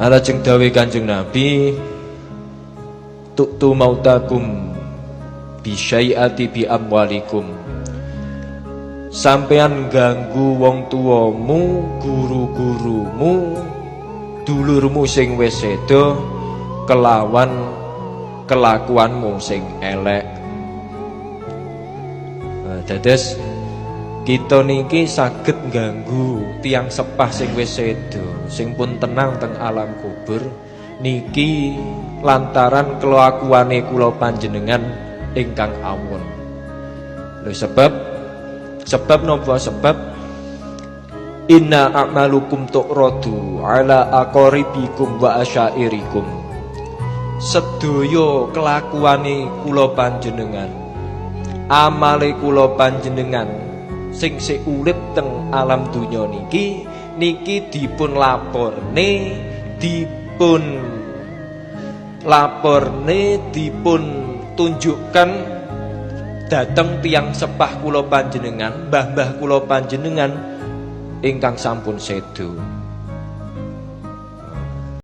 Lajeng dawuh Kanjeng Nabi, tu'tu mautakum bisyai'ati bi amwalikum. Sampean ganggu wong tuamu, guru-gurumu, dulurmu sing wis sedo kelawan kelakuanmu sing elek. Nah, dados kita niki saged ganggu tiang sepah sing wis sedo, sing pun tenang teng alam kubur niki lantaran kelakuane kula panjenengan ingkang awon. Lho, sebab sebab napa? Sebab inna a'malukum tu'radu ala aqaribikum wa asyairikum. Sedaya kelakuane kula panjenengan, amale kula panjenengan sing sik urip teng alam donya niki niki dipun laporne, dipun tunjukkan dateng tiang sepah kula panjenengan, mbah-mbah kula panjenengan ingkang sampun sedo.